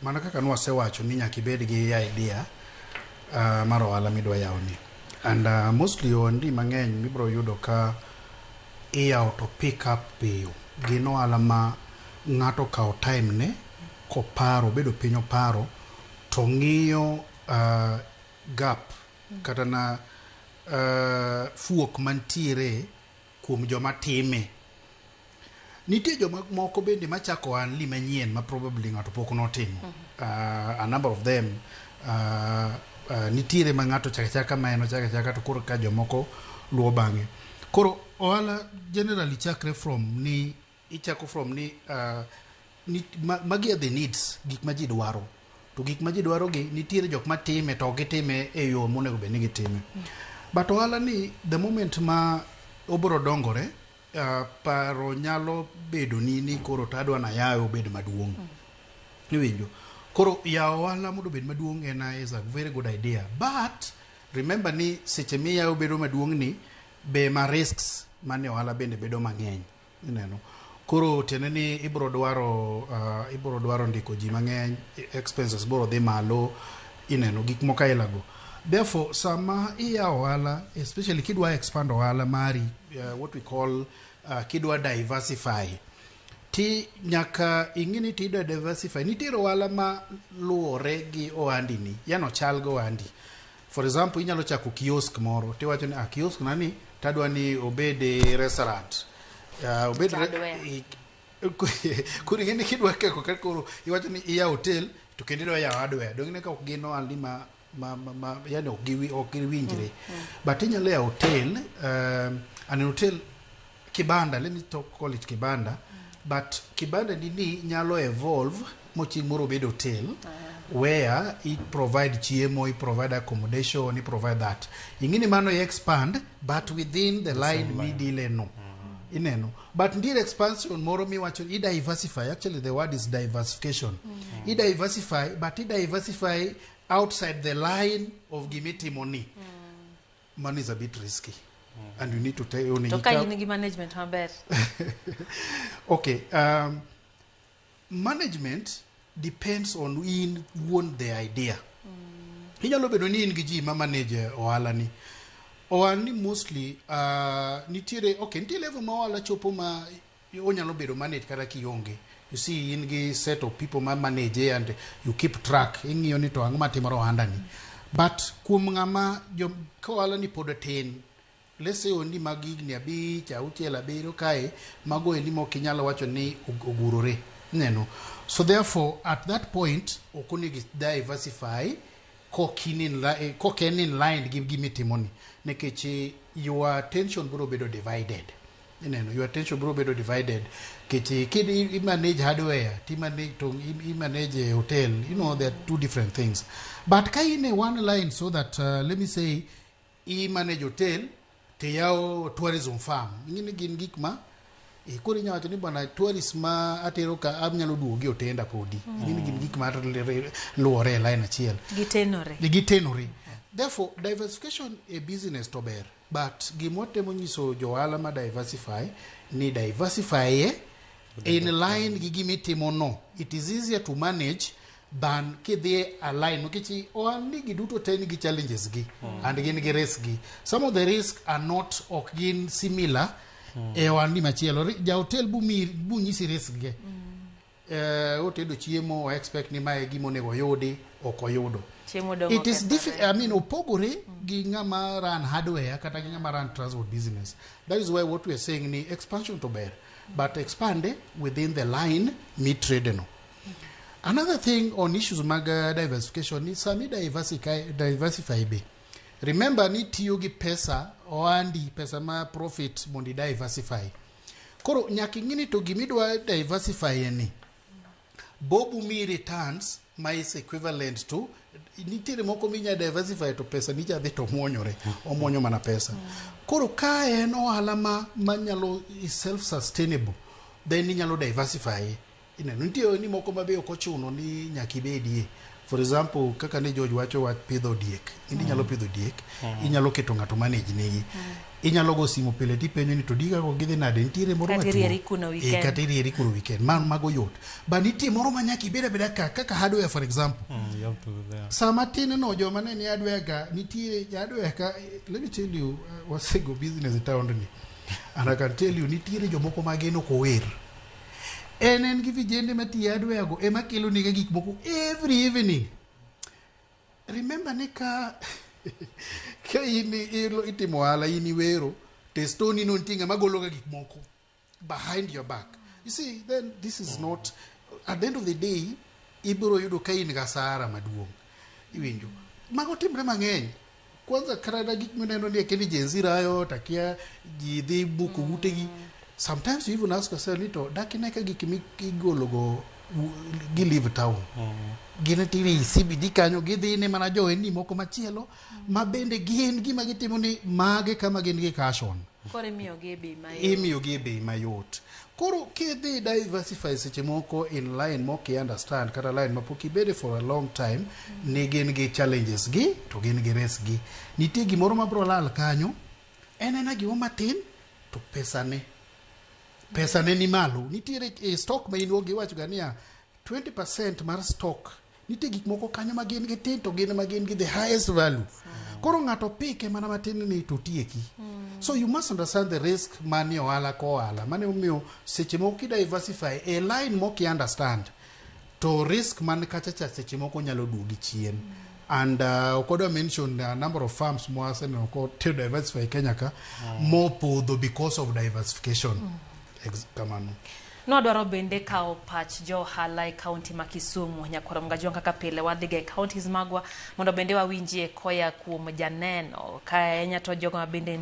Mana kaka nwasewacho ni nyaka ibed gi idea mar ohala midwa yawo ni. And mostly ohandni mang'eny mibiro yudo ka iyawo to pick up piyo. Gin ohala ma ng'ato okawo time ne koparo, obedo piny oparo to ng'iyo gap kata na fuok mantiere kuom joma time. Nitie joma moko bende machako ohandni manyien ma probably ng'ato pok notimo. A number of them nitiere ma ng'ato chako achaka ma en ochako achaka to koro ka jomoko luwo bang'e. Koro ohala generally chakre from ni ichako from ni, ni magi are the needs, gik ma ji dwaro. To gik ma ji dwaro gi nitiere jok matime to ok gitime e yo monego bed ni gitime. But ohala ni the moment ma obiro dongore, paro nyalo bedo ni ni koro to adwa nayawe obed maduong'. Iwinjo? Koro yawo ohala mondo obed maduong' en is a very good idea. But remember ni seche miyawo bedo maduong' ni be ma risks mane ohala bende bedo mang'eny. Ineno? Koro tiende ni ibiro dwaro ndiko ji mang'eny, expenses biro dhi malo, ineno gik moko aila go. Therefore, sama iyawo ohala, especially kidwa expand ohala mari, what we call kidwa diversify, ti nyaka ing'i ni tidwa diversify. Nitiere ohala ma luwore gi ohandi ni, yani ochal gi ohandi. For example, inyalo chako kiosk moro, tiwacho ni ah, kiosk na ni tadwa ni obed e restaurant. Obed Hardware. Koro ing'e ni kidwa keko ka koro iwacho ni iyawo hotel to kendo idwa yawo hardware. Donge ka ok gin ohalni ma yani ok giwinjre. But inyalo yawo hotel, an hotel kibanda, let me talk, call it kibanda. But kibanda ni nyalo evolve mochieng' moro obed hotel where it provide chiemo, it provide accommodation, it provide that. Ing'e ni mano i expand but within the line midile no. Ineno. But nitiere expansion moro miwacho i diversify. Actually the word is diversification. I diversify, but i diversify outside the line of gimitimo ni. Mano is a bit risky. And you need to take To ka in gi management maber. Okay, management depends on in wuon the idea. Inyalo bedo ni in gi ji ma manage ohala ni. Ohala ni mostly nitiere, okay, nitie level ma ohala chopo ma onyalo bedo manage kata kionge. You see, in gi set of people ma manage and you keep track. Ing'iyo ni to ang'o matimore ohanda ni. But kuom ng'ama jo ka ohala ni pod tin, let's say ondi mag higni 5, 6, 7 kae, mago endi mok inyalo wacho ni ogurore. Ineno? So therefore, at that point, ok onego diversify kok en in line gi gimitimo ni. Nikech your attention biro bedo divided. Ineno, your attention biro bedo divided. Nikech kid i manage hardware, ti manage to i manage a hotel, they are two different things. But ka in a one line so that, let me say, i manage hotel, tiyawo tourism farm. Ing'e ni gin gik ma koro inyalo wacho ni bwana tourist ma atero ka anyalo duogo gi otenda podi. Ing'e ni gin gik ma luwore e line achiel. Gitenore. Gitenore. Therefore, diversification e business to ber. But gima watemo nyiso jo ohala ma diversify ni diversify e in line gi gimitimo no. It is easier to manage than kidhi align nikech ohalni gi duto te nigi challenges gi and gin gi risk gi. Some of the risk are not, ok gin similar e ohalni machielo. Ja hotel bunyisi risk ge. Otedo chiemo, o expect ni mae gima onego oyudi, ok oyudo. Chiemo dong' It is okethore. I mean, opogore gi ng'ama run hardware kata gi ng'ama run transport business. That is why what we are saying ni expansion to ber, but expand within the line mi trade no. Another thing on issues mag diversification ni sami diversify be. Remember ni tiyo gi pesa ohandi, pesa ma profit mondo i diversify. Koro nyaka ing'i ni to gimidwa diversify ni bobu mi returns ma is equivalent to. Nitiere moko minya diversify to pesa nicha dhi to muonyore, omuonyo mana pesa. Koro ka en ohala ma manyalo is self sustainable, then inyalo diversify. Ineno nitie ni moko ma be ok ochuno ni nyaka ibedie. For example, kaka ne George wacho wach pidho diek. In inyalo pidho diek, inyalo keto ng'ato manage negi. Inyalo go simu pile tipenjo ni to diega go gidhi nade, nitiere moro Kata matuo. irieri kuno weekend. Kata irieri kuno weekend. Mago yot. Ba nitie moro ma nyaka ibed abeda ka, kaka hardware for example. You have to be there. Sama tin no joma ne ni hardware ka, nitie hardware ka, let me tell you, wasego business e town ni. And I can tell you, nitiere jomoko ma gin ok ower. En gi vijende matiyo hardware go ema kelo nega gik moko every evening. Remember ni ka in itimo ohala in iwero to stoni no nitie ng'ama golo ga gik moko behind your back. You see, then this is not, at the end of the day, ibiro yudo ka in gasara maduong'. Iwinjo. Mago timre mang'eny. Kwanza kata gik mineno ni akia ni Gen Z riot, akia ji dhi buko utegi. Sometimes you even ask yourself ni to dak ine ka gik migolo go gi leave town. Gin tire e CBD kanyo gidhi ne mana johendni moko machielo ma bende gin gima gitimo ni mage kama gin gi cash on. Koro imiyogi e bei mayot. Imiyogi e bei mayot. Koro kidhi diversify seche moko in line mok i understand kata line mapok ibede for a long time ni gin gi challenges gi to gin gi risk gi. Nitie gimoro mabro lal kanyo en ena gimo matin to pesane pesane ni malo. Nitiere e stock ma in go giwacho ga niya 20% mar stock nitie gik moko kanyo ma gin gi tin to gin ma gin gi the highest value. Koro ng'ato pike mana matin ni to tieki. So you must understand the risk manie ohala ka ohala. Mano emomiyo seche moko ki diversify e line mok i understand to risk man kacha cha seche moko nyalo duogi chien. And ok wadwa mention a number of firms mwaseneno ko tero diversify Kenya ka mopodho because of diversification. Kamano. Nwadwaro bende kawo pach jo ohala e kaunti ma Kisumu. Nyakwar Mgajwang' kaka pile wadhiga e counties magwa mondo bende wawinjie koya kuom janeno ka ahinya to jogo ma bende